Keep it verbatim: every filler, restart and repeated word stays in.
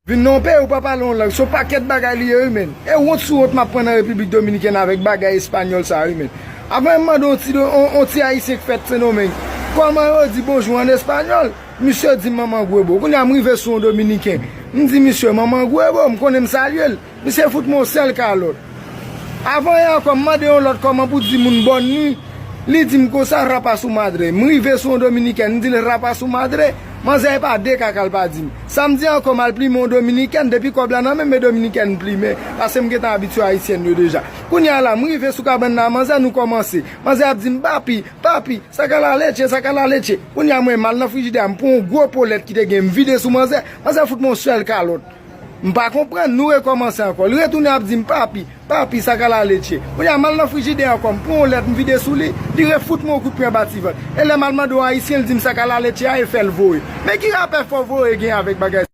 Vin nan yon peyi ou pa pale yon lang, se yon pakèt bagay li ye wi menn. E wont sou wont m ap pran nan Repiblik Dominikèn avèk bagay espanyòl sa wi menn. Avan m mande yon ti, yon, yon ti ayisyen k fèt Sendomeng, kòman yo di bonjou an espanyòl? Misye di m manman gwebo. Kounye a m rive sou yon dominiken. M di misye manman gwebo, m konnen m salye l. Misye fout mwen yon sèl kalòt. Avan yè ankò, m mande yon lòt kòman pou di moun bòn ni. Li di m konsa, rapa su madre. M rive sou yon dominikèn, m di l rapa su madre. Manzè e pa de kaka l pa di m. Samdi ankò, m al plimen yon dominikèn, depi kòb la nan men m, e dominikèn m plimen, paske m gentan abitye ayisyèn yo deja. Kounye a la, m rive sou kabann nan manzè, nou kòmanse. Manzè ap di m, papi, papi, saka la leche, saka la leche. Kounye a mwen, m al nan frijidè a, m pran yon gwo polèt ki te gen, m vide sou manzè. Manzè fout mwen yon sèl kalòt. M pa konprann, nou rekòmanse ankò. Li retounen ap di m, papi, papi, saka la leche. Kounye a, m al nan frijidè ankò, m pran yon lèt, m vide sou li, li refout mwen yon kout pwen anba ti vant. E lè m al mande yon ayisyen, li di m saka la leche a, e fè l voye. Men ki rapò fò voye gen avèk bagay